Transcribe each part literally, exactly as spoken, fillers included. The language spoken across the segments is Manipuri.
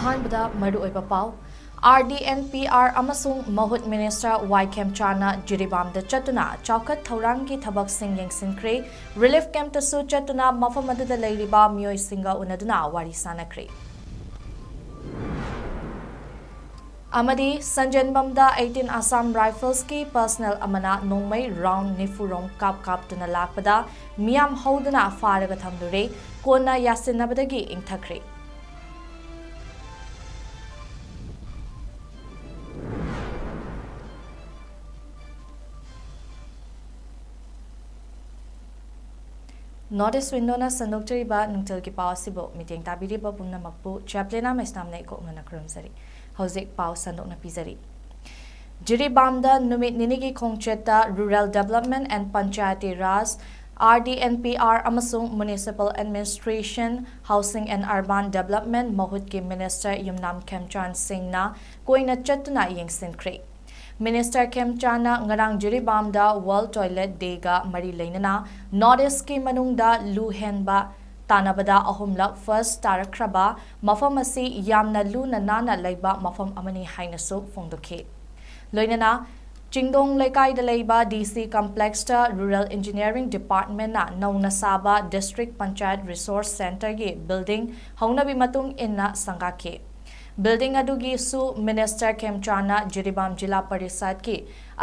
ꯑꯍꯥꯟꯕꯗ ꯃꯔꯨꯑꯣꯏꯕ ꯄꯥꯎ꯫ R D and P R ꯑꯃꯁꯨꯡ ꯃꯍꯨꯠ ꯃꯤꯅꯤꯁꯇꯔ ꯋꯥꯏ ꯈꯦꯝꯆꯥꯟꯅ ꯖꯤꯔꯤꯕꯥꯝꯗ ꯆꯠꯇꯨꯅ ꯆꯥꯎꯈꯠ ꯊꯧꯔꯥꯡꯒꯤ ꯊꯕꯛꯁꯤꯡ ꯌꯦꯡꯁꯤꯟꯈ꯭ꯔꯦ꯫ ꯔꯤꯂꯤꯐ ꯀꯦꯝꯞꯇꯁꯨ ꯆꯠꯇꯨꯅ ꯃꯐꯝ ꯑꯗꯨꯗ ꯂꯩꯔꯤꯕ ꯃꯤꯑꯣꯏꯁꯤꯡꯒ ꯎꯅꯗꯨꯅ ꯋꯥꯔꯤ ꯁꯥꯅꯈ꯭ꯔꯦ꯫ ꯑꯃꯗꯤ ꯁꯟꯖꯦꯟꯕꯝꯗ eighteen Assam Riflesꯀꯤ personnel ꯑꯃꯅ ꯅꯣꯡꯃꯩ round ꯅꯤꯐꯨ ꯔꯣꯝ ꯀꯥꯞ ꯀꯥꯞꯇꯨꯅ ꯂꯥꯛꯄꯗ ꯃꯤꯌꯥꯝ ꯍꯧꯗꯨꯅ ꯐꯥꯔꯒ ꯊꯝꯂꯨꯔꯦ꯫ ꯀꯣꯟꯅ ꯌꯥꯁꯤꯟꯅꯕꯗꯒꯤ ꯏꯪꯊꯈ꯭ꯔꯦ꯫ North East Windowꯅ ꯁꯟꯗꯣꯛꯆꯔꯤꯕ ꯅꯨꯡꯊꯤꯜꯒꯤ ꯄꯥꯎ ꯑꯁꯤꯕꯨ ꯃꯤꯠꯌꯦꯡ ꯇꯥꯕꯤꯔꯤꯕ ꯄꯨꯝꯅꯃꯛꯄꯨ ꯆꯦꯄ꯭ꯂꯤꯅꯥ ꯃꯩꯁꯅꯥꯝꯅ ꯏꯀꯣꯛꯅꯅ ꯈꯨꯔꯨꯝꯖꯔꯤ꯫ ꯍꯧꯖꯤꯛ ꯄꯥꯎ ꯁꯟꯗꯣꯛꯅ ꯄꯤꯖꯔꯤ꯫ ꯖꯤꯔꯤꯕꯥꯝꯗ ꯅꯨꯃꯤꯠ ꯅꯤꯅꯤꯒꯤ ꯈꯣꯡꯆꯠꯇ Rural Development and Panchayati Raj, R D N P R ꯑꯃꯁꯨꯡ Municipal Administration, Housing and Urban Development ꯃꯍꯨꯠꯀꯤ ꯃꯤꯅꯤꯁꯇꯔ ꯌꯨꯝꯅꯥꯝ ꯈꯦꯝꯆꯥꯟ ꯁꯤꯡꯅ ꯀꯣꯏꯅ ꯆꯠꯇꯨꯅ ꯌꯦꯡꯁꯤꯟꯈ꯭ꯔꯦ꯫ ꯃꯤꯅꯤꯁꯇꯔ ꯈꯦꯝꯆꯥꯟꯅ ꯉꯔꯥꯡ ꯖꯤꯔꯤꯕꯥꯝꯗ World Toilet Dayꯒ ꯃꯔꯤ ꯂꯩꯅꯅ North Eastꯀꯤ ꯃꯅꯨꯡꯗ ꯂꯨ ꯍꯦꯟꯕ ꯇꯥꯟꯅꯕꯗ ꯑꯍꯨꯝꯂꯛ first ꯇꯥꯔꯛꯈ꯭ꯔꯕ ꯃꯐꯝ ꯑꯁꯤ ꯌꯥꯝꯅ ꯂꯨꯅ ꯅꯥꯟꯅ ꯂꯩꯕ ꯃꯐꯝ ꯑꯃꯅꯤ ꯍꯥꯏꯅꯁꯨ ꯐꯣꯡꯗꯣꯛꯈꯤ꯫ ꯂꯣꯏꯅꯅ ꯆꯤꯡꯗꯣꯡ ꯂꯩꯀꯥꯏꯗ ꯂꯩꯕ D C complexꯇ Rural Engineering Departmentꯅ ꯅꯧꯅ ꯁꯥꯕ District Panchayat Resource Centreꯒꯤ building ꯍꯧꯅꯕꯤ ꯃꯇꯨꯡ ꯏꯟꯅ ꯁꯪꯒꯥꯈꯤ꯫ Building ꯑꯗꯨꯒꯤꯁꯨ ꯃꯤꯅꯤꯁꯇꯔ ꯈꯦꯝꯆꯥꯟꯅ ꯖꯤꯔꯤꯕꯥꯝ ꯖꯤꯂꯥ ꯄꯔꯤꯁꯗꯀꯤ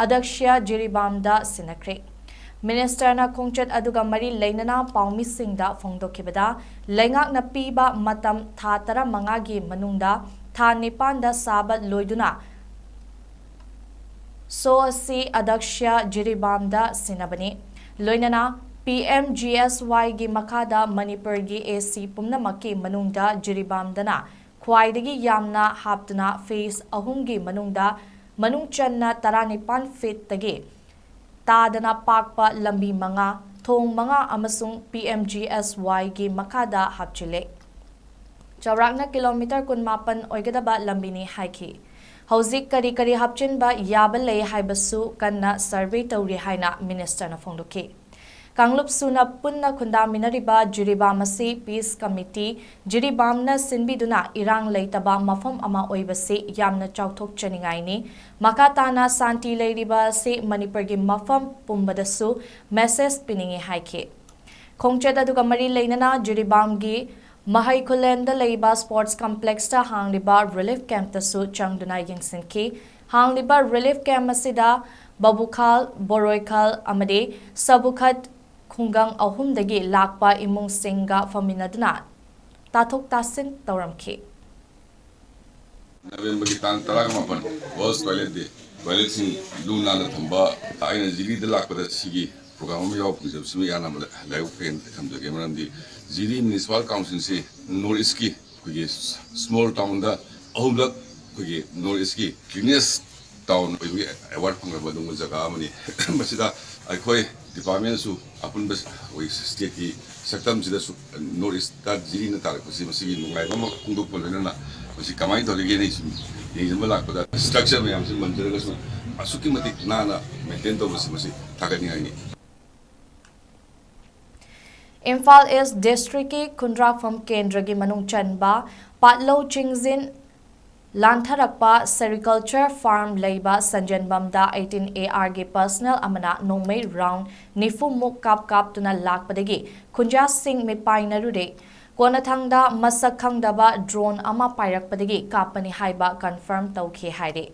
ꯑꯗꯛꯁ꯭ꯌ ꯖꯤꯔꯤꯕꯥꯝꯗ ꯁꯤꯟꯅꯈ꯭ꯔꯦ꯫ ꯃꯤꯅꯤꯁꯇꯔꯅ ꯈꯣꯡꯆꯠ ꯑꯗꯨꯒ ꯃꯔꯤ ꯂꯩꯅꯅ ꯄꯥꯎꯃꯤꯁꯤꯡꯗ ꯐꯣꯡꯗꯣꯛꯈꯤꯕꯗ, ꯂꯩꯉꯥꯛꯅ ꯄꯤꯕ ꯃꯇꯝ ꯊꯥ ꯇꯔꯥꯃꯉꯥꯒꯤ ꯃꯅꯨꯡꯗ ꯊꯥ ꯅꯤꯄꯥꯟꯗ ꯁꯥꯕ ꯂꯣꯏꯗꯨꯅ ꯁꯣ ꯑꯁꯤ ꯑꯗꯛꯁ꯭ꯌ ꯖꯤꯔꯤꯕꯥꯝꯗ ꯁꯤꯟꯅꯕꯅꯤ꯫ ꯂꯣꯏꯅꯅ P M G S Yꯒꯤ ꯃꯈꯥꯗ ꯃꯅꯤꯄꯨꯔꯒꯤ A C ꯄꯨꯝꯅꯃꯛꯀꯤ ꯃꯅꯨꯡꯗ ꯖꯤꯔꯤꯕꯥꯝꯗꯅ ꯈ꯭ꯋꯥꯏꯗꯒꯤ ꯌꯥꯝꯅ ꯍꯥꯞꯇꯨꯅ phase ꯑꯍꯨꯝꯒꯤ ꯃꯅꯨꯡꯗ ꯃꯅꯨꯡ ꯆꯟꯅ ꯇꯔꯥꯅꯤꯄꯥꯟ feetꯇꯒꯤ ꯇꯥꯗꯅ ꯄꯥꯛꯄ ꯂꯝꯕꯤ ꯃꯉꯥ, ꯊꯣꯡ ꯃꯉꯥ ꯑꯃꯁꯨꯡ P M G S Yꯒꯤ ꯃꯈꯥꯗ ꯍꯥꯞꯆꯤꯜꯂꯦ꯫ ꯆꯥꯎꯔꯥꯛꯅ kilometre ꯀꯨꯟꯃꯥꯄꯟ ꯑꯣꯏꯒꯗꯕ ꯂꯝꯕꯤꯅꯤ ꯍꯥꯏꯈꯤ꯫ ꯍꯧꯖꯤꯛ ꯀꯔꯤ ꯀꯔꯤ ꯍꯥꯞꯆꯤꯟꯕ ꯌꯥꯕ ꯂꯩ ꯍꯥꯏꯕꯁꯨ ꯀꯟꯅ survey ꯇꯧꯔꯤ ꯍꯥꯏꯅ ꯃꯤꯅꯤꯁꯇꯔꯅ ꯐꯣꯡꯗꯣꯛꯈꯤ꯫ ꯀꯥꯡꯂꯨꯞ ꯁꯨꯅ ꯄꯨꯟꯅ ꯈꯨꯟꯗꯥꯃꯤꯟꯅꯔꯤꯕ ꯖꯤꯔꯤꯕꯥꯝ ꯑꯁꯤ ꯄꯤꯁ ꯀꯃꯤꯇꯤ, ꯖꯤꯔꯤꯕꯥꯝꯅ ꯁꯤꯟꯕꯤꯗꯨꯅ ꯏꯔꯥꯡ ꯂꯩꯇꯕ ꯃꯐꯝ ꯑꯃ ꯑꯣꯏꯕꯁꯤ ꯌꯥꯝꯅ ꯆꯥꯎꯊꯣꯛꯆꯅꯤꯡꯉꯥꯏꯅꯤ꯫ ꯃꯈꯥ ꯇꯥꯅ ꯁꯥꯟꯇꯤ ꯂꯩꯔꯤꯕ ꯑꯁꯤ ꯃꯅꯤꯄꯨꯔꯒꯤ ꯃꯐꯝ ꯄꯨꯝꯕꯗꯁꯨ ꯃꯦꯁꯦꯖ ꯄꯤꯅꯤꯡꯏ ꯍꯥꯏꯈꯤ꯫ ꯈꯣꯡꯆꯠ ꯑꯗꯨꯒ ꯃꯔꯤ ꯂꯩꯅꯅ ꯖꯤꯔꯤꯕꯥꯝꯒꯤ ꯃꯍꯩ ꯈꯨꯂꯦꯟꯗ ꯂꯩꯕ ꯁ꯭ꯄꯣꯔꯠꯁ ꯀꯝꯄ꯭ꯂꯦꯛꯁꯇ ꯍꯥꯡꯂꯤꯕ ꯔꯤꯂꯤꯐ ꯀꯦꯝꯞꯇꯁꯨ ꯆꯪꯗꯨꯅ ꯌꯦꯡꯁꯤꯟꯈꯤ꯫ ꯍꯥꯡꯂꯤꯕ ꯔꯤꯂꯤꯐ ꯀꯦꯝꯞ ꯑꯁꯤꯗ ꯕꯕꯨꯈꯥꯜ, ꯕꯣꯔꯣꯏꯈꯥꯜ ꯑꯃꯗꯤ ꯁꯕꯨꯈꯠ ꯈꯨꯡꯒꯪ ꯑꯍꯨꯝꯗꯒꯤ ꯂꯥꯛꯄ ꯏꯃꯨꯡꯁꯤꯡꯒ ꯐꯝꯃꯤꯟꯅꯗꯨꯅ ꯇꯥꯊꯣꯛ ꯇꯥꯁꯤꯟ ꯇꯧꯔꯝꯈꯤ꯫ ꯅꯕꯦꯝꯕꯔꯒꯤ ꯇꯥꯡ ꯇꯔꯥꯃꯥꯄꯟ, World Toilet Day꯫ ꯇꯣꯏꯂꯦꯠꯁꯤꯡ ꯂꯨ ꯅꯥꯟꯅ ꯊꯝꯕ꯫ ꯑꯩꯅ ꯖꯤꯔꯤꯗ ꯂꯥꯛꯄꯗ ꯁꯤꯒꯤ ꯄ꯭ꯔꯣꯒ꯭ꯔꯥꯝ ꯑꯃ ꯌꯥꯎꯕ ꯐꯪꯖꯕꯁꯤꯃ ꯌꯥꯝꯅ ꯂꯥꯏꯕꯛ ꯐꯩ ꯍꯥꯏꯅ ꯊꯝꯖꯒꯦ꯫ ꯃꯔꯝꯗꯤ ꯖꯤꯔꯤ ꯃ꯭ꯌꯨꯅꯤꯁꯤꯄꯥꯜ ꯀꯥꯎꯟꯁꯤꯜꯁꯤ ꯅꯣꯔꯠ ꯏꯁꯀꯤ ꯑꯩꯈꯣꯏꯒꯤ ꯁ꯭ꯃꯣꯜ ꯇꯥꯎꯟꯗ ꯑꯍꯨꯝꯂꯛ ꯑꯩꯈꯣꯏꯒꯤ ꯅꯣꯔꯠ ꯏꯁꯀꯤ ꯀ꯭ꯂꯤꯅꯦꯁ ꯇꯥꯎꯟ ꯑꯣꯏꯕꯒꯤ ꯑꯦꯋꯥꯔꯗ ꯐꯪꯂꯕ ꯑꯗꯨꯒꯨꯝꯕ ꯖꯒꯥ ꯑꯃꯅꯤ꯫ ꯃꯁꯤꯗ ꯑꯩꯈꯣꯏ ꯗꯤꯄꯥꯔꯠꯃꯦꯟꯅꯁꯨ ꯑꯄꯨꯟꯕ ꯑꯩꯈꯣꯏ ꯁ꯭ꯇꯦꯠꯀꯤ ꯁꯛꯇꯝꯁꯤꯗꯁꯨ ꯅꯣꯔꯠ ꯏꯁꯇ ꯖꯤꯔꯤꯅ ꯇꯥꯔꯛꯄꯁꯤ ꯃꯁꯤꯒꯤ ꯅꯨꯡꯉꯥꯏꯕ ꯑꯃ ꯐꯣꯡꯗꯣꯛꯄ ꯂꯣꯏꯅꯅ ꯃꯁꯤ ꯀꯃꯥꯏꯅ ꯇꯧꯔꯤꯒꯦꯅ ꯑꯩ ꯁꯨꯝ ꯌꯦꯡꯁꯤꯟꯕ ꯂꯥꯛꯄꯗ ꯁ꯭ꯇ꯭ꯔꯛꯆꯔ ꯃꯌꯥꯝꯁꯤ ꯃꯟꯖꯔꯒꯁꯨ ꯑꯁꯨꯛꯀꯤ ꯃꯇꯤꯛ ꯅꯥꯟꯅ ꯃꯦꯟꯇꯦꯟ ꯇꯧꯕꯁꯤ ꯃꯁꯤ ꯊꯥꯒꯠꯅꯤꯡꯉꯥꯏꯅꯤ꯫ ꯏꯝꯐꯥꯜ ꯏꯁ ꯗꯤꯁꯇ꯭ꯔꯤꯛꯀꯤ ꯈꯨꯟꯗ꯭ꯔꯥꯛꯐꯝ ꯀꯦꯟꯗ꯭ꯔꯒꯤ ꯃꯅꯨꯡ ꯆꯟꯕ ꯄꯥꯠꯂꯧ ꯆꯤꯡꯖꯤꯟ ꯂꯥꯟꯊꯔꯛꯄ ꯁꯦꯔꯤꯀꯜꯆꯔ ꯐꯥꯔꯝ ꯂꯩꯕ ꯁꯟꯖꯦꯟꯕꯝꯗ eighteen A R ꯒꯤ ꯄꯔꯁꯅꯦꯜ ꯑꯃꯅ ꯅꯣꯡꯃꯩ ꯔꯥꯎꯟ ꯅꯤꯐꯨꯃꯨꯛ ꯀꯥꯞ ꯀꯥꯞꯇꯨꯅ ꯂꯥꯛꯄꯗꯒꯤ ꯈꯨꯟꯖꯥꯁꯤꯡ ꯃꯤꯠꯄꯥꯏꯅꯔꯨꯔꯦ꯫ ꯀꯣꯟꯅꯊꯪꯗ ꯃꯁꯛ ꯈꯪꯗꯕ ꯗ꯭ꯔꯣꯟ ꯑꯃ ꯄꯥꯏꯔꯛꯄꯗꯒꯤ ꯀꯥꯞꯄꯅꯤ ꯍꯥꯏꯕ ꯀꯟꯐꯥꯔꯝ ꯇꯧꯈꯤ ꯍꯥꯏꯔꯤ꯫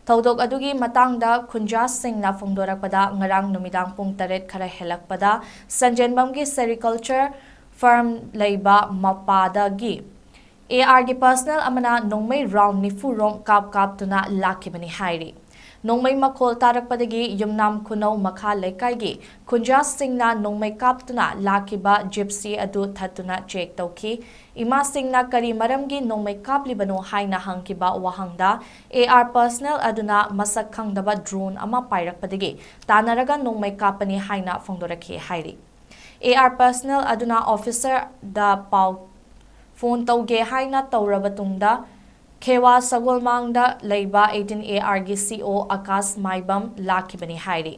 ꯊꯧꯗꯣꯛ ꯑꯗꯨꯒꯤ ꯃꯇꯥꯡꯗ ꯈꯨꯟꯖꯥꯁꯤꯡꯅ ꯐꯣꯡꯗꯣꯔꯛꯄꯗ, ꯉꯔꯥꯡ ꯅꯨꯃꯤꯗꯥꯡ ꯄꯨꯡ ꯇꯔꯦꯠ ꯈꯔ ꯍꯦꯜꯂꯛꯄꯗ ꯁꯟꯖꯦꯟꯕꯝꯒꯤ ꯁꯦꯔꯤꯀꯜꯆꯔ ꯐꯥꯔꯝ ꯂꯩꯕ ꯃꯄꯥꯗꯒꯤ A R ꯒꯤ ꯄꯔꯁꯅꯦꯜ ꯑꯃꯅ ꯅꯣꯡꯃꯩ ꯔꯥꯎꯟ ꯅꯤꯐꯨ ꯔꯣꯝ ꯀꯥꯞ ꯀꯥꯞꯇꯨꯅ ꯂꯥꯛꯈꯤꯕꯅꯤ ꯍꯥꯏꯔꯤ꯫ ꯅꯣꯡꯃꯩ ꯃꯈꯣꯜ ꯇꯥꯔꯛꯄꯗꯒꯤ ꯌꯨꯝꯅꯥꯝ ꯈꯨꯅꯧ ꯃꯈꯥ ꯂꯩꯀꯥꯏꯒꯤ ꯈꯨꯟꯖꯥꯁꯤꯡꯅ ꯅꯣꯡꯃꯩ ꯀꯥꯞꯇꯨꯅ ꯂꯥꯛꯈꯤꯕ ꯖꯤꯞꯁꯤ ꯑꯗꯨ ꯊꯠꯇꯨꯅ ꯆꯦꯛ ꯇꯧꯈꯤ꯫ ꯏꯃꯥꯁꯤꯡꯅ ꯀꯔꯤ ꯃꯔꯝꯒꯤ ꯅꯣꯡꯃꯩ ꯀꯥꯞꯂꯤꯕꯅꯣ ꯍꯥꯏꯅ ꯍꯪꯈꯤꯕ ꯋꯥꯍꯪꯗ, A R ꯄꯔꯁꯅꯦꯜ ꯑꯗꯨꯅ ꯃꯁꯛ ꯈꯪꯗꯕ ꯗ꯭ꯔꯣꯟ ꯑꯃ ꯄꯥꯏꯔꯛꯄꯗꯒꯤ ꯇꯥꯟꯅꯔꯒ ꯅꯣꯡꯃꯩ ꯀꯥꯞꯄꯅꯤ ꯍꯥꯏꯅ ꯐꯣꯡꯗꯣꯔꯛꯈꯤ ꯍꯥꯏꯔꯤ꯫ A R ꯄꯔꯁꯅꯦꯜ ꯑꯗꯨꯅ ꯑꯣꯐꯤꯁꯔꯗ ꯄꯥꯎ ꯐꯣꯟ ꯇꯧꯒꯦ ꯍꯥꯏꯅ ꯇꯧꯔꯕ ꯇꯨꯡꯗ, ꯈꯦꯋꯥ ꯁꯒꯣꯜꯃꯥꯡꯗ ꯂꯩꯕ eighteen A R ꯒꯤ C O ꯑꯀꯥꯁ ꯃꯥꯏꯕꯝ ꯂꯥꯛꯈꯤꯕꯅꯤ ꯍꯥꯏꯔꯤ꯫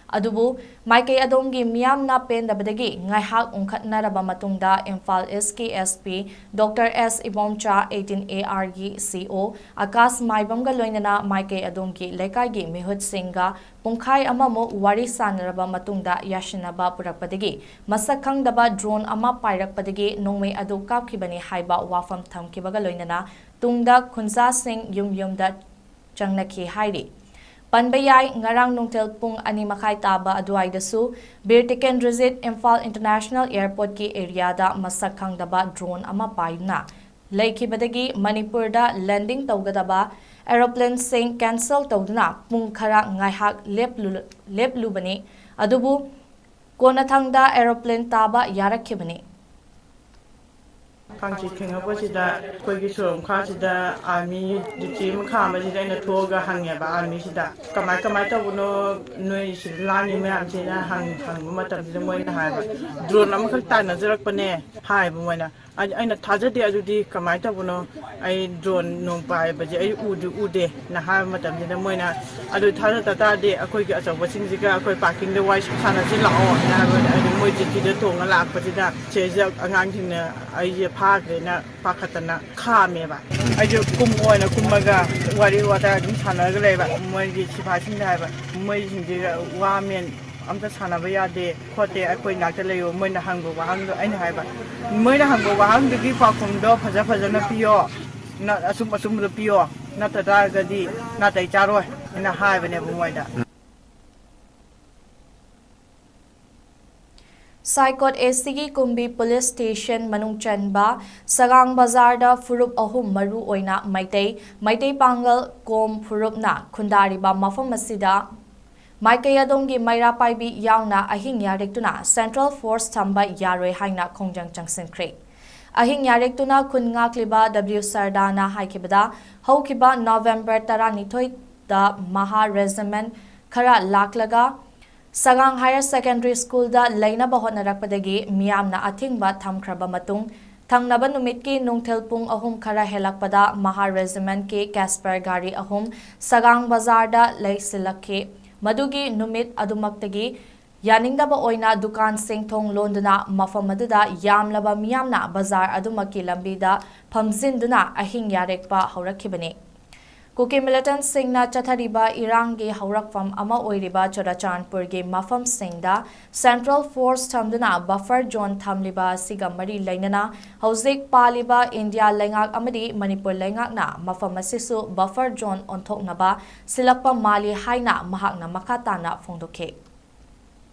ꯑꯗꯨꯕꯨ ꯃꯥꯏꯀꯩ ꯑꯗꯣꯝꯒꯤ ꯃꯤꯌꯥꯝꯅ ꯄꯦꯟꯗꯕꯗꯒꯤ ꯉꯥꯏꯍꯥꯛ ꯎꯪꯈꯠꯅꯔꯕ ꯃꯇꯨꯡꯗ ꯏꯝꯐꯥꯜ ꯏꯁꯀꯤ ꯑꯦꯁ ꯄꯤ ꯗꯣꯛꯇꯔ ꯑꯦꯁ ꯏꯕꯣꯝꯆꯥ, ꯑꯩꯠꯇꯤꯟ ꯑꯦ ꯑꯥꯔꯒꯤ ꯁꯤ ꯑꯣ ꯑꯀꯥꯁ ꯃꯥꯏꯕꯝꯒ ꯂꯣꯏꯅꯅ ꯃꯥꯏꯀꯩ ꯑꯗꯣꯝꯒꯤ ꯂꯩꯀꯥꯏꯒꯤ ꯃꯤꯍꯨꯠꯁꯤꯡꯒ ꯄꯨꯡꯈꯥꯏ ꯑꯃꯃꯨꯛ ꯋꯥꯔꯤ ꯁꯥꯟꯅꯔꯕ ꯃꯇꯨꯡꯗ ꯌꯥꯁꯤꯟꯅꯕ ꯄꯨꯔꯛꯄꯗꯒꯤ ꯃꯁꯛ ꯈꯪꯗꯕ ꯗ꯭ꯔꯣꯟ ꯑꯃ ꯄꯥꯏꯔꯛꯄꯗꯒꯤ ꯅꯣꯡꯃꯩ ꯑꯗꯨ ꯀꯥꯞꯈꯤꯕꯅꯤ ꯍꯥꯏꯕ ꯋꯥꯐꯝ ꯊꯝꯈꯤꯕꯒ ꯂꯣꯏꯅꯅ ꯇꯨꯡꯗ ꯈꯨꯟꯖꯥꯁꯤꯡ ꯌꯨꯝ ꯌꯨꯝꯗ ꯆꯪꯅꯈꯤ ꯍꯥꯏꯔꯤ꯫ ꯄꯟꯕ ꯌꯥꯏ, ꯉꯔꯥꯡ ꯅꯨꯡꯊꯤꯜ ꯄꯨꯡ ꯑꯅꯤ ꯃꯈꯥꯏ ꯇꯥꯕ ꯑꯗꯨꯋꯥꯏꯗꯁꯨ ꯕꯤꯔ ꯇꯤꯀꯦꯟꯗ꯭ꯔꯖꯤꯠ ꯏꯝꯐꯥꯜ ꯏꯟꯇꯔꯅꯦꯁꯅꯦꯜ ꯑꯦꯌꯔꯄꯣꯔꯠꯀꯤ ꯑꯦꯔꯤꯌꯥꯗ ꯃꯁꯛ ꯈꯪꯗꯕ ꯗ꯭ꯔꯣꯟ ꯑꯃ ꯄꯥꯏꯗꯨꯅ ꯂꯩꯈꯤꯕꯗꯒꯤ ꯃꯅꯤꯄꯨꯔꯗ ꯂꯦꯟꯗꯤꯡ ꯇꯧꯒꯗꯕ ꯑꯦꯔꯣꯄ꯭ꯂꯦꯟꯁꯤꯡ ꯀꯦꯟꯁꯦꯜ ꯇꯧꯗꯨꯅ ꯄꯨꯡ ꯈꯔ ꯉꯥꯏꯍꯥꯛ ꯂꯦꯞꯂꯨ-, ꯂꯦꯞꯂꯨꯕꯅꯤ꯫ ꯑꯗꯨꯕꯨ ꯀꯣꯟꯅꯊꯪꯗ ꯑꯦꯔꯣꯄ꯭ꯂꯦꯟ ꯇꯥꯕ ꯌꯥꯔꯛꯈꯤꯕꯅꯤ꯫ ꯀꯥꯡꯆꯤꯠ ꯊꯦꯡꯉꯛꯄꯁꯤꯗ ꯑꯩꯈꯣꯏꯒꯤ ꯁꯣꯔꯣꯛ ꯃꯈꯥꯁꯤꯗ ꯑꯥꯔꯃꯤ ꯗ꯭ꯌꯨꯇꯤ ꯑꯃ ꯈꯥꯝꯕꯁꯤꯗ ꯑꯩꯅ ꯊꯣꯛꯑꯒ ꯍꯪꯉꯦꯕ ꯑꯥꯔꯃꯤꯁꯤꯗ, "ꯀꯃꯥꯏ, ꯀꯃꯥꯏ ꯇꯧꯕꯅꯣ? ꯅꯣꯏ ꯁꯤꯗ ꯂꯥꯡꯉꯤ ꯃꯌꯥꯝꯁꯤꯅ?" ꯍꯪ-, ꯍꯪꯕ ꯃꯇꯝꯁꯤꯗ ꯃꯣꯏꯅ ꯍꯥꯏꯕ, "ꯗ꯭ꯔꯣꯟ ꯑꯃꯈꯛ ꯇꯥꯟꯅꯖꯔꯛꯄꯅꯦ" ꯍꯥꯏꯕ ꯃꯣꯏꯅ꯫ ꯑꯩ-, ꯑꯩꯅ ꯊꯥꯖꯗꯦ, ꯑꯗꯨꯗꯤ ꯀꯃꯥꯏꯅ ꯇꯧꯕꯅꯣ? ꯑꯩ ꯗ꯭ꯔꯣꯟ ꯅꯨꯡ ꯄꯥꯏꯕꯁꯦ ꯑꯩ ꯎꯗꯤ ꯎꯗꯦꯅ ꯍꯥꯏꯕ ꯃꯇꯝꯁꯤꯗ ꯃꯣꯏꯅ, "ꯑꯗꯨ ꯊꯥꯖꯗ ꯇꯥꯔꯗꯤ ꯑꯩꯈꯣꯏꯒꯤ ꯑꯆꯧꯕꯁꯤꯡꯁꯤꯒ ꯑꯩꯈꯣꯏ ꯄꯥꯔꯀꯤꯡꯗ ꯋꯥꯔꯤ ꯁꯥꯟꯅꯁꯤ ꯂꯥꯛꯑꯣꯅ" ꯍꯥꯏꯕꯗ ꯑꯩꯅ ꯃꯣꯏ ꯖꯤꯄꯤꯗ ꯇꯣꯡꯉ ꯂꯥꯛꯄꯁꯤꯗ ꯁꯤꯗꯩꯁꯤꯗ ꯑꯉꯥꯡꯁꯤꯡꯅ ꯑꯩꯁꯦ ꯐꯥꯈ꯭ꯔꯦꯅ ꯄꯥꯈꯠꯇꯅ ꯈꯥꯝꯃꯦꯕ꯫ ꯑꯩꯁꯨ ꯀꯨꯝ ꯑꯣꯏꯅ ꯀꯨꯝꯃꯒ ꯋꯥꯔꯤ ꯋꯥꯇꯥꯏ ꯑꯗꯨꯝ ꯁꯥꯟꯅꯔꯒ ꯂꯩꯕ꯫ ꯃꯣꯏꯒꯤ ꯁꯤꯐꯥꯏꯁꯤꯡꯗ ꯍꯥꯏꯕ, "ꯃꯣꯏꯁꯤꯡꯁꯤꯒ ꯋꯥ ꯃꯦꯟ ꯑꯝꯇ ꯁꯥꯟꯅꯕ ꯌꯥꯗꯦ ꯈꯣꯠꯇꯦ, ꯑꯩꯈꯣꯏ ꯅꯥꯛꯇ ꯂꯩꯌꯣ", ꯃꯣꯏꯅ ꯍꯪꯕ ꯋꯥꯍꯪꯗꯣ ꯑꯩꯅ ꯍꯥꯏꯕ, "ꯃꯣꯏꯅ ꯍꯪꯕ ꯋꯥꯍꯪꯗꯨꯒꯤ ꯄꯥꯎꯈꯨꯝꯗꯣ ꯐꯖ ꯐꯖꯅ ꯄꯤꯌꯣ, ꯅ-, ꯑꯆꯨꯝ ꯑꯆꯨꯝꯕꯗꯣ ꯄꯤꯌꯣ, ꯅꯠꯇ ꯇꯥꯔꯒꯗꯤ ꯅꯥꯇꯩ ꯆꯥꯔꯣꯏ" ꯍꯥꯏꯅ ꯍꯥꯏꯕꯅꯦꯕ ꯃꯣꯏꯗ꯫ ꯁꯥꯏꯀꯣꯠ ꯑꯦ ꯁꯤꯒꯤ ꯀꯨꯝꯕꯤ ꯄꯨꯂꯤꯁ ꯁ꯭ꯇꯦꯁꯟ ꯃꯅꯨꯡ ꯆꯟꯕ ꯁꯒꯥꯡ ꯕꯖꯥꯔꯗ ꯐꯨꯔꯨꯞ ꯑꯍꯨꯝ, ꯃꯔꯨ ꯑꯣꯏꯅ ꯃꯩꯇꯩ, ꯃꯩꯇꯩ ꯄꯥꯡꯒꯜ, ꯀꯣꯝ ꯐꯨꯔꯨꯞꯅ ꯈꯨꯟꯗꯥꯔꯤꯕ ꯃꯐꯝ ꯑꯁꯤꯗ ꯃꯥꯏꯀꯩ ꯑꯗꯣꯝꯒꯤ ꯃꯩꯔꯥ ꯄꯥꯏꯕꯤ ꯌꯥꯎꯅ ꯑꯍꯤꯡ ꯌꯥꯔꯦꯛꯇꯨꯅ ꯁꯦꯟꯇ꯭ꯔꯦꯜ ꯐꯣꯔꯁ ꯊꯝꯕ ꯌꯥꯔꯣꯏ ꯍꯥꯏꯅ ꯈꯣꯡꯖꯪ ꯆꯪꯁꯤꯟꯈ꯭ꯔꯦ꯫ ꯑꯍꯤꯡ ꯌꯥꯔꯦꯛꯇꯨꯅ ꯈꯨꯟ ꯉꯥꯛꯂꯤꯕ ꯗꯕ꯭ꯂꯤꯎ ꯁꯔꯗꯥꯅ ꯍꯥꯏꯈꯤꯕꯗ, ꯍꯧꯈꯤꯕ ꯅꯣꯕꯦꯝꯕꯔ ꯇꯔꯥꯅꯤꯊꯣꯏꯗ ꯃꯍꯥ ꯔꯦꯖꯤꯃꯦꯟ ꯈꯔ ꯂꯥꯛꯂꯒ ꯁꯒꯥꯡ ꯍꯥꯌꯔ ꯁꯦꯀꯦꯟꯗꯔꯤ ꯁ꯭ꯀꯨꯜꯗ ꯂꯩꯅꯕ ꯍꯣꯠꯅꯔꯛꯄꯗꯒꯤ ꯃꯤꯌꯥꯝꯅ ꯑꯊꯤꯡꯕ ꯊꯝꯈ꯭ꯔꯕ ꯃꯇꯨꯡ, ꯊꯪꯅꯕ ꯅꯨꯃꯤꯠꯀꯤ ꯅꯨꯡꯊꯤꯜ ꯄꯨꯡ ꯑꯍꯨꯝ ꯈꯔ ꯍꯦꯜꯂꯛꯄꯗ ꯃꯍꯥ ꯔꯦꯖꯤꯃꯦꯟꯀꯤ ꯀꯦꯁꯄꯔ ꯒꯥꯔꯤ ꯑꯍꯨꯝ ꯁꯒꯥꯡ ꯕꯖꯥꯔꯗ ꯂꯩꯁꯤꯜꯂꯛꯈꯤ꯫ ꯃꯗꯨꯒꯤ ꯅꯨꯃꯤꯠ ꯑꯗꯨꯃꯛꯇꯒꯤ ꯌꯥꯅꯤꯡꯗꯕ ꯑꯣꯏꯅ ꯗꯨꯀꯥꯟꯁꯤꯡ ꯊꯣꯡ ꯂꯣꯟꯗꯨꯅ ꯃꯐꯝ ꯑꯗꯨꯗ ꯌꯥꯝꯂꯕ ꯃꯤꯌꯥꯝꯅ ꯕꯖꯥꯔ ꯑꯗꯨꯃꯛꯀꯤ ꯂꯝꯕꯤꯗ ꯐꯝꯖꯤꯟꯗꯨꯅ ꯑꯍꯤꯡ ꯌꯥꯔꯦꯛꯄ ꯍꯧꯔꯛꯈꯤꯕꯅꯤ꯫ ꯀꯨꯀꯤ ꯃꯤꯂꯤꯇꯦꯟꯠꯁꯤꯡꯅ ꯆꯠꯊꯔꯤꯕ ꯏꯔꯥꯡꯒꯤ ꯍꯧꯔꯛꯐꯝ ꯑꯃ ꯑꯣꯏꯔꯤꯕ ꯆꯨꯔꯥꯆꯥꯟꯄꯨꯔꯒꯤ ꯃꯐꯝꯁꯤꯡꯗ ꯁꯦꯟꯇ꯭ꯔꯦꯜ ꯐꯣꯔꯁ ꯊꯝꯗꯨꯅ ꯕꯐꯔ ꯖꯣꯟ ꯊꯝꯂꯤꯕ ꯑꯁꯤꯒ ꯃꯔꯤ ꯂꯩꯅꯅ ꯍꯧꯖꯤꯛ ꯄꯥꯜꯂꯤꯕ ꯏꯟꯗꯤꯌꯥ ꯂꯩꯉꯥꯛ ꯑꯃꯗꯤ ꯃꯅꯤꯄꯨꯔ ꯂꯩꯉꯥꯛꯅ ꯃꯐꯝ ꯑꯁꯤꯁꯨ ꯕꯐꯔ ꯖꯣꯟ ꯑꯣꯟꯊꯣꯛꯅꯕ ꯁꯤꯜꯂꯛꯄ ꯃꯥꯜꯂꯤ ꯍꯥꯏꯅ ꯃꯍꯥꯛꯅ ꯃꯈꯥ ꯇꯥꯅ ꯐꯣꯡꯗꯣꯛꯈꯤ꯫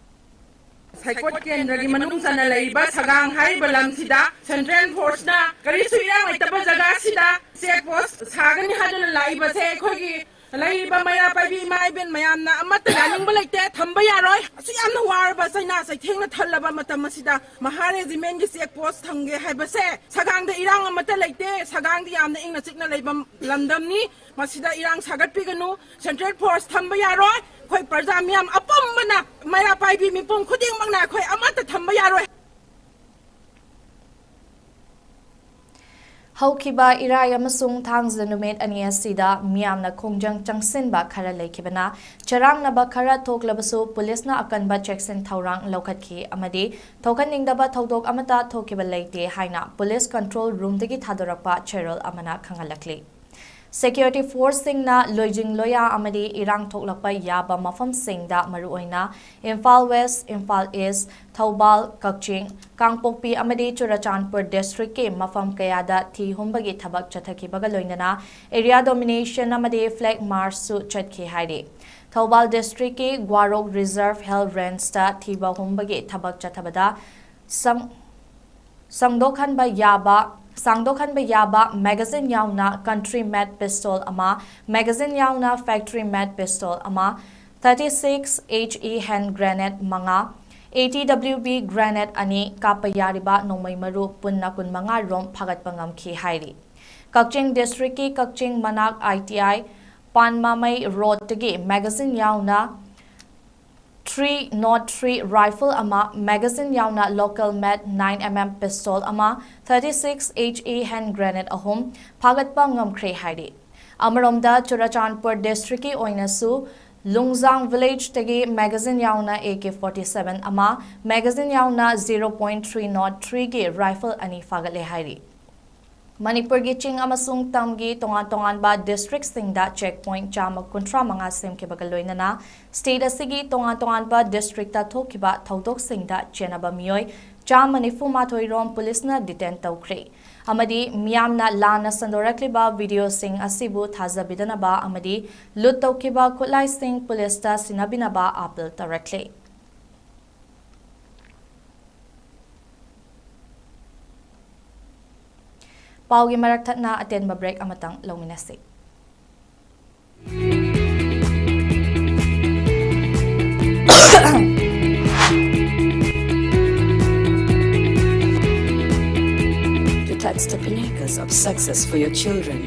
ꯁꯥꯏꯀꯣꯠ ꯀꯦꯟꯗ꯭ꯔꯒꯤ ꯃꯅꯨꯡ ꯆꯟꯅ ꯂꯩꯔꯤꯕ ꯁꯒꯥꯡ ꯍꯥꯏꯔꯤꯕ ꯂꯝꯁꯤꯗ ꯁꯦꯟꯇ꯭ꯔꯦꯜ ꯐꯣꯔꯁꯅ ꯀꯔꯤꯁꯨ ꯏꯔꯥꯡ ꯂꯩꯇꯕ ꯖꯒꯥꯁꯤꯗ ꯆꯦꯛ ꯄꯣꯁ ꯁꯥꯒꯅꯤ ꯍꯥꯏꯗꯨꯅ ꯂꯥꯛꯏꯕꯁꯦ ꯑꯩꯈꯣꯏꯒꯤ ꯂꯩꯔꯤꯕ ꯃꯩꯔꯥ ꯄꯥꯏꯕꯤ ꯏꯃꯥ ꯏꯕꯦꯟ ꯃꯌꯥꯝꯅ ꯑꯃꯠꯇ ꯌꯥꯅꯤꯡꯕ ꯂꯩꯇꯦ, ꯊꯝꯕ ꯌꯥꯔꯣꯏ꯫ ꯑꯁꯨꯛ ꯌꯥꯝꯅ ꯋꯥꯔꯕ ꯆꯩꯅꯥ ꯆꯩꯊꯦꯡꯅ ꯊꯜꯂꯕ ꯃꯇꯝ ꯑꯁꯤꯗ ꯃꯍꯥ ꯔꯦꯖꯤꯃꯦꯟꯒꯤ ꯆꯦꯛ ꯄꯣꯁ ꯊꯝꯒꯦ ꯍꯥꯏꯕꯁꯦ ꯁꯒꯥꯡꯗ ꯏꯔꯥꯡ ꯑꯃꯠꯇ ꯂꯩꯇꯦ꯫ ꯁꯒꯥꯡꯗꯤ ꯌꯥꯝꯅ ꯏꯪꯅ ꯆꯤꯛꯅ ꯂꯩꯕ ꯂꯝꯗꯝꯅꯤ꯫ ꯃꯁꯤꯗ ꯏꯔꯥꯡ ꯁꯥꯒꯠꯄꯤꯒꯅꯨ꯫ ꯁꯦꯟꯇ꯭ꯔꯦꯜ ꯐꯣꯔꯁ ꯊꯝꯕ ꯌꯥꯔꯣꯏ꯫ ꯑꯩꯈꯣꯏ ꯄ꯭ꯔꯖꯥ ꯃꯤꯌꯥꯝ ꯑꯄꯨꯝꯕꯅ, ꯃꯩꯔꯥ ꯄꯥꯏꯕꯤ ꯃꯤꯄꯨꯝ ꯈꯨꯗꯤꯡꯃꯛꯅ ꯑꯩꯈꯣꯏ ꯑꯃꯠꯇ ꯊꯝꯕ ꯌꯥꯔꯣꯏ꯫ ꯍꯧꯈꯤꯕ ꯏꯔꯥꯏ ꯑꯃꯁꯨꯡ ꯊꯥꯡꯖ ꯅꯨꯃꯤꯠ ꯑꯅꯤ ꯑꯁꯤꯗ ꯃꯤꯌꯥꯝꯅ ꯈꯣꯡꯖꯪ ꯆꯪꯁꯤꯟꯕ ꯈꯔ ꯂꯩꯈꯤꯕꯅ ꯆꯔꯥꯡꯅꯕ ꯈꯔ ꯊꯣꯛꯂꯕꯁꯨ ꯄꯨꯂꯤꯁꯅ ꯑꯀꯟꯕ ꯆꯦꯛꯁꯤꯟ ꯊꯧꯔꯥꯡ ꯂꯧꯈꯠꯈꯤ ꯑꯃꯗꯤ ꯊꯣꯛꯍꯟꯅꯤꯡꯗꯕ ꯊꯧꯗꯣꯛ ꯑꯃꯠꯇ ꯊꯣꯛꯈꯤꯕ ꯂꯩꯇꯦ ꯍꯥꯏꯅ ꯄꯨꯂꯤꯁ ꯀꯟꯇ꯭ꯔꯣꯜ ꯔꯨꯝꯗꯒꯤ ꯊꯥꯗꯣꯔꯛꯄ ꯆꯦꯔꯣꯜ ꯑꯃꯅ ꯈꯪꯍꯜꯂꯛꯂꯤ꯫ ꯁꯦꯀ꯭ꯌꯨꯔꯤꯇꯤ ꯐꯣꯔꯁꯁꯤꯡꯅ ꯂꯣꯏꯖꯤꯡ ꯂꯣꯌꯥ ꯑꯃꯗꯤ ꯏꯔꯥꯡ ꯊꯣꯛꯂꯛꯄ ꯌꯥꯕ ꯃꯐꯝꯁꯤꯡꯗ, ꯃꯔꯨꯑꯣꯏꯅ ꯏꯝꯐꯥꯜ ꯋꯦꯁ, ꯏꯝꯐꯥꯜ ꯏꯁ, ꯊꯧꯕꯥꯜ, ꯀꯛꯆꯤꯡ, ꯀꯥꯡꯄꯣꯛꯄꯤ ꯑꯃꯗꯤ ꯆꯨꯔꯆꯥꯟꯄꯨꯔ ꯗꯤꯁꯇ꯭ꯔꯤꯛꯀꯤ ꯃꯐꯝ ꯀꯌꯥꯗ ꯊꯤ ꯍꯨꯝꯕꯒꯤ ꯊꯕꯛ ꯆꯠꯊꯈꯤꯕꯒ ꯂꯣꯏꯅꯅ ꯑꯦꯔꯤꯌꯥ ꯗꯣꯃꯤꯅꯦꯁꯟ ꯑꯃꯗꯤ ꯐ꯭ꯂꯦꯒ ꯃꯥꯔꯆꯁꯨ ꯆꯠꯈꯤ ꯍꯥꯏꯔꯤ꯫ ꯊꯧꯕꯥꯜ ꯗꯤꯁꯇ꯭ꯔꯤꯛꯀꯤ ꯒ꯭ꯋꯥꯔꯣꯛ ꯔꯤꯖꯔꯚ ꯍꯦꯜꯊ ꯔꯦꯟꯖꯇ ꯊꯤꯕ ꯍꯨꯝꯕꯒꯤ ꯊꯕꯛ ꯆꯠꯊꯕꯗ ꯁꯪ ꯁꯪꯗꯣꯛꯍꯟꯕ ꯌꯥꯕ, ꯁꯥꯡꯗꯣꯛꯍꯟꯕ ꯌꯥꯕ ꯃꯦꯒꯥꯖꯤꯟ ꯌꯥꯎꯅ ꯀꯟꯇ꯭ꯔꯤ ꯃꯦꯗ ꯄꯤꯁꯇꯣꯜ ꯑꯃ, ꯃꯦꯒꯥꯖꯤꯟ ꯌꯥꯎꯅ ꯐꯦꯛꯇꯔꯤ ꯃꯦꯗ ꯄꯤꯁꯇꯣꯜ ꯑꯃ, thirty six H E hand grenade ꯃꯉꯥ, eighty W B grenade ꯑꯅꯤ ꯀꯥꯞꯄ ꯌꯥꯔꯤꯕ ꯅꯣꯡꯃꯩ ꯃꯔꯨ ꯄꯨꯟꯅ ꯀꯨꯟꯃꯉꯥ ꯔꯣꯝ ꯐꯥꯒꯠꯄ ꯉꯝꯈꯤ ꯍꯥꯏꯔꯤ꯫ ꯀꯛꯆꯤꯡ ꯗꯤꯁꯇ꯭ꯔꯤꯛꯀꯤ ꯀꯛꯆꯤꯡ ꯃꯅꯥꯛ I T I ꯄꯥꯟꯃꯃꯩ ꯔꯣꯗꯇꯒꯤ ꯃꯦꯒꯥꯖꯤꯟ ꯌꯥꯎꯅ three nought three rifle ꯑꯃ, ꯃꯦꯒꯥꯖꯤꯟ ꯌꯥꯎꯅ local made nine M M pistol ꯑꯃ, thirty six H E hand grenade ꯑꯍꯨꯝ ꯐꯥꯒꯠꯄ ꯉꯝꯈ꯭ꯔꯦ ꯍꯥꯏꯔꯤ꯫ ꯑꯃꯔꯣꯝꯗ, ꯆꯨꯔꯆꯥꯟꯄꯨꯔ ꯗꯤꯁꯇ꯭ꯔꯤꯛꯀꯤ ꯑꯣꯏꯅꯁꯨ ꯂꯨꯡꯖꯥꯡ ꯚꯤꯂꯦꯖꯇꯒꯤ ꯃꯦꯒꯥꯖꯤꯟ ꯌꯥꯎꯅ ꯑꯦ ꯀꯦ ꯐꯣꯔꯇꯤ ꯁꯚꯦꯟ ꯑꯃ, ꯃꯦꯒꯥꯖꯤꯟ ꯌꯥꯎꯅ ꯖꯤꯔꯣ ꯄꯣꯏꯟꯠ ꯊ꯭ꯔꯤ ꯅꯣꯠ ꯊ꯭ꯔꯤꯒꯤ ꯔꯥꯏꯐꯜ ꯑꯅꯤ ꯐꯥꯒꯠꯂꯦ ꯍꯥꯏꯔꯤ꯫ ꯃꯅꯤꯄꯨꯔꯒꯤ ꯆꯤꯡ ꯑꯃꯁꯨꯡ ꯇꯝꯒꯤ ꯇꯣꯉꯥꯟ ꯇꯣꯉꯥꯟꯕ ꯗꯤꯁꯇ꯭ꯔꯤꯛꯁꯤꯡꯗ ꯆꯦꯛ ꯄꯣꯏꯟꯠ ꯆꯥꯝꯃ ꯀꯨꯟꯊ꯭ꯔꯥ ꯃꯉꯥ ꯁꯦꯝꯈꯤꯕꯒ ꯂꯣꯏꯅꯅ ꯁ꯭ꯇꯦꯠ ꯑꯁꯤꯒꯤ ꯇꯣꯉꯥꯟ ꯇꯣꯉꯥꯟꯕ ꯗꯤꯁꯇ꯭ꯔꯤꯛꯇ ꯊꯣꯛꯈꯤꯕ ꯊꯧꯗꯣꯛꯁꯤꯡꯗ ꯆꯦꯟꯅꯕ ꯃꯤꯑꯣꯏ ꯆꯥꯝꯃ ꯅꯤꯐꯨ ꯃꯥꯊꯣꯏ ꯔꯣꯝ ꯄꯨꯂꯤꯁꯅ ꯗꯤꯇꯦꯟ ꯇꯧꯈ꯭ꯔꯦ꯫ ꯑꯃꯗꯤ ꯃꯤꯌꯥꯝꯅ ꯂꯥꯟꯅ ꯁꯟꯗꯣꯔꯛꯂꯤꯕ ꯚꯤꯗꯤꯑꯣꯁꯤꯡ ꯑꯁꯤꯕꯨ ꯊꯥꯖꯕꯤꯗꯅꯕ ꯑꯃꯗꯤ ꯂꯨꯠ ꯇꯧꯈꯤꯕ ꯈꯨꯠꯂꯥꯏꯁꯤꯡ ꯄꯨꯂꯤꯁꯇ ꯁꯤꯟꯅꯕꯤꯅꯕ ꯑꯥꯄꯤꯜ ꯇꯧꯔꯛꯂꯤ꯫ ꯄꯥꯎꯒꯤ ꯃꯔꯛ ꯊꯠꯅ ꯑꯇꯦꯟꯕ ꯕ꯭ꯔꯦꯛ ꯑꯃꯇꯪ ꯂꯧꯃꯤꯟꯅꯁꯤ꯫ To touch the pinnacles of success for your children,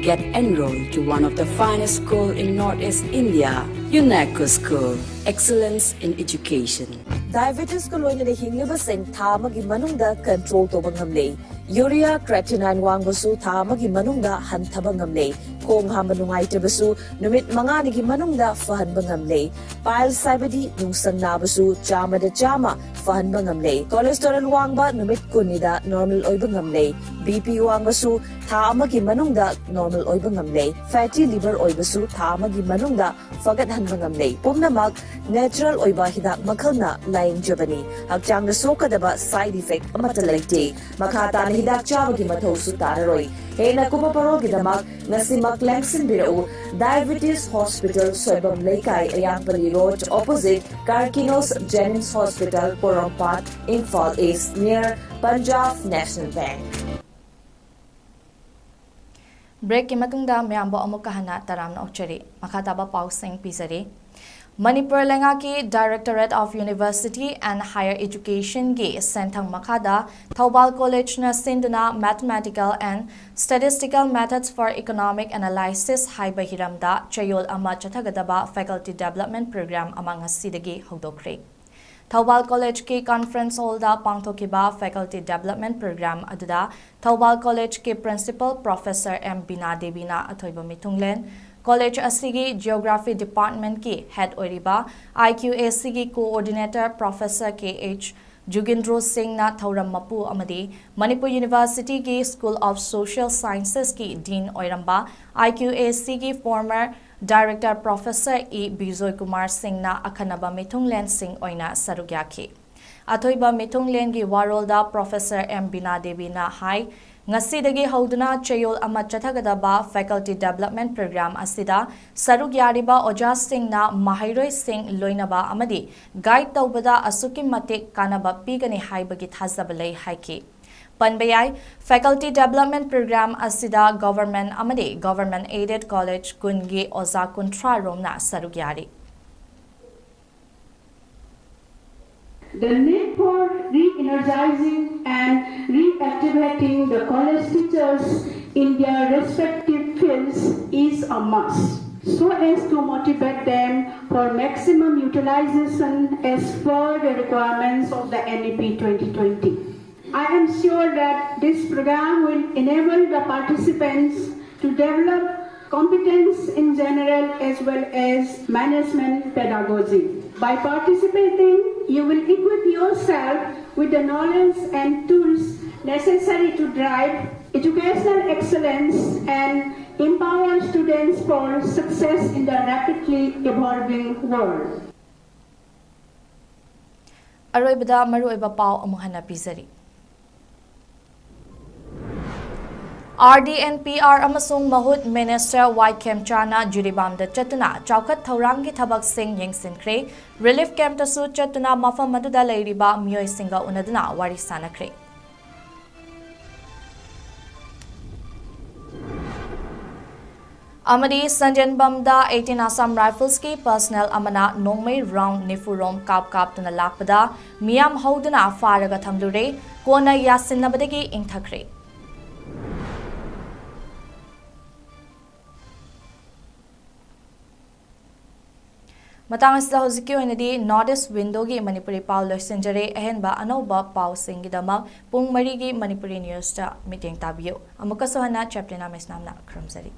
get enrolled to one of the finest school in Northeast India, UNACO School. Excellence in education. Diabetes ꯀ ꯂꯣꯏꯅꯅ ꯍꯤꯡꯂꯤꯕꯁꯤꯡ ꯊꯥ ꯑꯃꯒꯤ ꯃꯅꯨꯡꯗ ꯀꯟꯇ꯭ꯔꯣꯜ ꯇꯧꯕ ꯉꯝꯂꯦ꯫ ꯌꯨꯔꯤꯌꯥ ꯀ꯭ꯔꯦꯇꯤꯅꯥꯏꯟ ꯋꯥꯡꯕꯁꯨ ꯊꯥ ꯑꯃꯒꯤ ꯃꯅꯨꯡꯗ ꯍꯟꯊꯕ ꯉꯝꯂꯦ꯫ ꯈꯣꯡ ꯍꯥꯝꯕ ꯅꯨꯡꯉꯥꯏꯇꯕꯁꯨ ꯅꯨꯃꯤꯠ ꯃꯉꯥꯅꯤꯒꯤ ꯃꯅꯨꯡꯗ ꯐꯍꯟꯕ ꯉꯝꯂꯦ꯫ ꯄꯥꯏꯜꯁ ꯍꯥꯏꯕꯗꯤ ꯅꯨꯡꯁꯪ ꯅꯥꯕꯁꯨ ꯆꯥꯝꯃꯗ ꯆꯥꯝꯃ ꯐꯍꯟꯕ ꯉꯝꯂꯦ꯫ ꯀꯣꯂꯦꯁꯇꯦꯔꯣꯜ ꯋꯥꯡꯕ ꯅꯨꯃꯤꯠ ꯀꯨꯟꯅꯤꯗ ꯅꯣꯔꯃꯦꯜ ꯑꯣꯏꯕ ꯉꯝꯂꯦ꯫ ꯕꯤ ꯄꯤ ꯋꯥꯡꯕꯁꯨ ꯊꯥ ꯑꯃꯒꯤ ꯃꯅꯨꯡꯗ ꯅꯣꯔꯃꯦꯜ ꯑꯣꯏꯕ ꯉꯝꯂꯦ꯫ ꯐꯦꯇꯤ ꯂꯤꯚꯔ ꯑꯣꯏꯕꯁꯨ ꯊꯥ ꯑꯃꯒꯤ ꯃꯅꯨꯡꯗ ꯐꯒꯠꯍꯟꯕ ꯉꯝꯂꯦ꯫ ꯄꯨꯝꯅꯃꯛ ꯅꯦꯆꯔꯦꯜ ꯑꯣꯏꯕ ꯍꯤꯗꯥꯛ ꯃꯈꯜꯅ ꯂꯥꯌꯦꯡꯖꯕꯅꯤ꯫ ꯍꯛꯆꯥꯡꯗ ꯁꯣꯛꯀꯗꯕ ꯁꯥꯏꯗ ꯏꯐꯦꯛ ꯑꯃꯠꯇ ꯂꯩꯇꯦ꯫ ꯃꯈꯥ ꯇꯥꯅ ꯍꯤꯗꯥꯛ ꯆꯥꯕꯒꯤ ꯃꯊꯧꯁꯨ ꯇꯥꯔꯔꯣꯏ꯫ ꯍꯦꯟꯅ ꯀꯨꯞꯄ ꯄꯥꯎꯒꯤꯗꯃꯛ ꯉꯁꯤꯃꯛ ꯂꯦꯡꯁꯤꯟꯕꯤꯔꯛꯎ꯫ ꯗꯥꯏꯕꯦꯇꯤꯁ ꯍꯣꯁꯄꯤꯇꯥꯜ, ꯁꯣꯏꯕꯝ ꯂꯩꯀꯥꯏ, ꯑꯌꯥꯡꯄꯜꯂꯤ ꯔꯣꯗ, ꯑꯣꯄꯣꯖꯤꯠ ꯀꯥꯔꯀꯤꯅꯣꯁ ꯖꯦꯅꯤꯝꯁ ꯍꯣꯁꯄꯤꯇꯥꯜ, ꯄꯣꯔꯣꯝꯄꯥꯠ, ꯏꯝꯐꯥꯜ ꯏꯁ꯭ꯠ, ꯅꯤꯌꯔ ꯄꯟꯖꯥꯕ ꯅꯦꯁꯅꯦꯜ ꯕꯦꯡꯛ꯫ ꯕ꯭ꯔꯦꯛꯀꯤ ꯃꯇꯨꯡꯗ ꯃꯌꯥꯝꯕꯨ ꯑꯃꯨꯛꯀ ꯍꯟꯅ ꯇꯔꯥꯝꯅ ꯑꯣꯛꯆꯔꯤ꯫ ꯃꯈꯥ ꯇꯥꯕ ꯄꯥꯎꯁꯤꯡ ꯄꯤꯖꯔꯤ꯫ ꯃꯅꯤꯄꯨꯔ ꯂꯩꯉꯥꯛꯀꯤ Directorate of University and Higher Educationꯒꯤ ꯁꯦꯟꯊꯪ ꯃꯈꯥꯗ ꯊꯧꯕꯥꯜ ꯀꯣꯂꯦꯖꯅ ꯁꯤꯟꯗꯨꯅ Mathematical and Statistical Methods for Economic Analysis ꯍꯥꯏꯕ ꯍꯤꯔꯝꯗ ꯆꯌꯣꯜ ꯑꯃ ꯆꯠꯊꯒꯗꯕ Faculty Development Program ꯑꯃ ꯉꯁꯤꯗꯒꯤ ꯍꯧꯗꯣꯛꯈ꯭ꯔꯦ꯫ ꯊꯧꯕꯥꯜ ꯀꯣꯂꯦꯖꯀꯤ ꯀꯟꯐꯔꯦꯟꯁ ꯍꯣꯜꯗ ꯄꯥꯡꯊꯣꯛꯈꯤꯕ ꯐꯦꯀꯜꯇꯤ ꯗꯦꯕꯂꯞꯃꯦꯟ ꯄ꯭ꯔꯣꯒ꯭ꯔꯥꯝ ꯑꯗꯨꯗ ꯊꯧꯕꯥꯜ ꯀꯣꯂꯦꯖꯀꯤ ꯄ꯭ꯔꯤꯟꯁꯤꯄꯜ ꯄ꯭ꯔꯣꯐꯦꯁꯔ ꯑꯦꯝ ꯕꯤꯅꯥ ꯗꯦꯕꯤꯅ ꯑꯊꯣꯏꯕ ꯃꯤꯊꯨꯡꯂꯦꯟ, ꯀꯣꯂꯦꯖ ꯑꯁꯤꯒꯤ ꯖꯤꯑꯣꯒ꯭ꯔꯥꯐꯤ ꯗꯤꯄꯥꯔꯠꯃꯦꯟꯠꯀꯤ ꯍꯦꯗ ꯑꯣꯏꯔꯤꯕ ꯑꯥꯏ ꯀ꯭ꯌꯨ ꯑꯦ ꯁꯤꯒꯤ ꯀꯣꯑꯣꯔꯗꯤꯅꯦꯇꯔ ꯄ꯭ꯔꯣꯐꯦꯁꯔ ꯀꯦ ꯑꯩꯆ ꯖꯨꯒꯤꯟꯗ꯭ꯔꯣ ꯁꯤꯡꯅ ꯊꯧꯔꯝ ꯃꯄꯨ ꯑꯃꯗꯤ ꯃꯅꯤꯄꯨꯔ ꯌꯨꯅꯤꯚꯔꯁꯤꯇꯤꯒꯤ ꯁ꯭ꯀꯨꯜ ꯑꯣꯐ ꯁꯣꯁꯤꯌꯦꯜ ꯁꯥꯏꯟꯁꯦꯁꯀꯤ ꯗꯤꯟ ꯑꯣꯏꯔꯝꯕ ꯑꯥꯏ ꯀ꯭ꯌꯨ ꯑꯦ ꯁꯤꯒꯤ former director professor E Bijoy Kumar ꯁꯤꯡꯅ ꯑꯈꯟꯅꯕ ꯃꯤꯊꯨꯡꯂꯦꯟꯁꯤꯡ ꯑꯣꯏꯅ ꯁꯔꯨꯛ ꯌꯥꯈꯤ꯫ ꯑꯊꯣꯏꯕ ꯃꯤꯊꯨꯡꯂꯦꯟꯒꯤ ꯋꯥꯔꯣꯜꯗ ꯄ꯭ꯔꯣꯐꯦꯁꯔ ꯑꯦꯝ ꯕꯤꯅꯥ ꯗꯦꯕꯤꯅ ꯍꯥꯏ, ꯉꯁꯤꯗꯒꯤ ꯍꯧꯗꯨꯅ ꯆꯌꯣꯜ ꯑꯃ ꯆꯠꯊꯒꯗꯕ ꯐꯦꯀꯜꯇꯤ ꯗꯦꯕꯂꯞꯃꯦꯟ ꯄ꯭ꯔꯣꯒ꯭ꯔꯥꯝ ꯑꯁꯤꯗ ꯁꯔꯨꯛ ꯌꯥꯔꯤꯕ ꯑꯣꯖꯥꯁꯤꯡꯅ ꯃꯍꯩꯔꯣꯏꯁꯤꯡ ꯂꯣꯏꯅꯕ ꯑꯃꯗꯤ ꯒꯥꯏꯗ ꯇꯧꯕꯗ ꯑꯁꯨꯛꯀꯤ ꯃꯇꯤꯛ ꯀꯥꯟꯅꯕ ꯄꯤꯒꯅꯤ ꯍꯥꯏꯕꯒꯤ ꯊꯥꯖꯕ ꯂꯩ ꯍꯥꯏꯈꯤ꯫ ꯄꯟꯕ ꯌꯥꯏ, ꯐꯦꯀꯜꯇꯤ ꯗꯦꯕꯂꯞꯃꯦꯟ ꯄ꯭ꯔꯣꯒ꯭ꯔꯥꯝ ꯑꯁꯤꯗ ꯒꯣꯚꯔꯟꯃꯦꯟꯠ ꯑꯃꯗꯤ ꯒꯣꯚꯔꯟꯃꯦꯟꯠ ꯑꯦꯗꯦꯗ ꯀꯣꯂꯦꯖ ꯀꯨꯟꯒꯤ ꯑꯣꯖꯥ ꯀꯨꯟꯊ꯭ꯔꯥ ꯔꯣꯝꯅ ꯁꯔꯨꯛ ꯌꯥꯔꯤ꯫ The need for re-energizing and reactivating the college teachers in their respective fields is a must, so as to motivate them for maximum utilization as per the requirements of the N E P twenty twenty. I am sure that this program will enable the participants to develop competence in general as well as management pedagogy. By participating, you will equip yourself with the knowledge and tools necessary to drive educational excellence and empower students for success in the rapidly evolving world. ꯑꯔꯣꯏꯕꯗ ꯃꯔꯨꯑꯣꯏꯕ ꯄꯥꯎ ꯑꯃꯨꯛ ꯍꯟꯅ ꯄꯤꯖꯔꯤ꯫ R D and P R ꯑꯃꯁꯨꯡ ꯃꯍꯨꯠ ꯃꯤꯅꯤꯁꯇꯔ ꯋꯥꯏ ꯈꯦꯝꯆꯥꯅ ꯖꯤꯔꯤꯕꯥꯝꯗ ꯆꯠꯇꯨꯅ ꯆꯥꯎꯈꯠ ꯊꯧꯔꯥꯡꯒꯤ ꯊꯕꯛꯁꯤꯡ ꯌꯦꯡꯁꯤꯟꯈ꯭ꯔꯦ꯫ ꯔꯤꯂꯤꯐ ꯀꯦꯝꯞꯇꯁꯨ ꯆꯠꯇꯨꯅ ꯃꯐꯝ ꯑꯗꯨꯗ ꯂꯩꯔꯤꯕ ꯃꯤꯑꯣꯏꯁꯤꯡꯒ ꯎꯅꯗꯨꯅ ꯋꯥꯔꯤ ꯁꯥꯅꯈ꯭ꯔꯦ꯫ ꯑꯃꯗꯤ ꯁꯟꯖꯦꯟꯕꯝꯗ eighteen Assam Riflesꯀꯤ ꯄꯔꯁꯅꯦꯜ ꯑꯃꯅ ꯅꯣꯡꯃꯩ ꯔꯥꯎꯟ ꯅꯤꯐꯨ ꯔꯣꯝ ꯀꯥꯞ ꯀꯥꯞꯇꯨꯅ ꯂꯥꯛꯄꯗ ꯃꯤꯌꯥꯝ ꯍꯧꯗꯨꯅ ꯐꯥꯔꯒ ꯊꯝꯂꯨꯔꯦ꯫ ꯀꯣꯟꯅ ꯌꯥꯁꯤꯟꯅꯕꯗꯒꯤ ꯏꯪꯊꯈ꯭ꯔꯦ꯫ ꯃꯇꯥꯡ ꯑꯁꯤꯗ ꯍꯧꯖꯤꯛꯀꯤ ꯑꯣꯏꯅꯗꯤ North East Windowꯒꯤ ꯃꯅꯤꯄꯨꯔꯤ ꯄꯥꯎ ꯂꯣꯏꯁꯤꯟꯖꯔꯦ꯫ ꯑꯍꯦꯟꯕ ꯑꯅꯧꯕ ꯄꯥꯎꯁꯤꯡꯒꯤꯗꯃꯛ ꯄꯨꯡ ꯃꯔꯤꯒꯤ ꯃꯅꯤꯄꯨꯔꯤ ꯅ꯭ꯌꯨꯁꯇ ꯃꯤꯠꯌꯦꯡ ꯇꯥꯕꯤꯌꯨ꯫ ꯑꯃꯨꯛꯀꯁꯨ ꯍꯟꯅ ꯆꯦꯄ꯭ꯂꯤꯅꯥ ꯃꯩꯁꯅꯥꯝꯅ ꯈꯨꯔꯨꯝꯖꯔꯤ꯫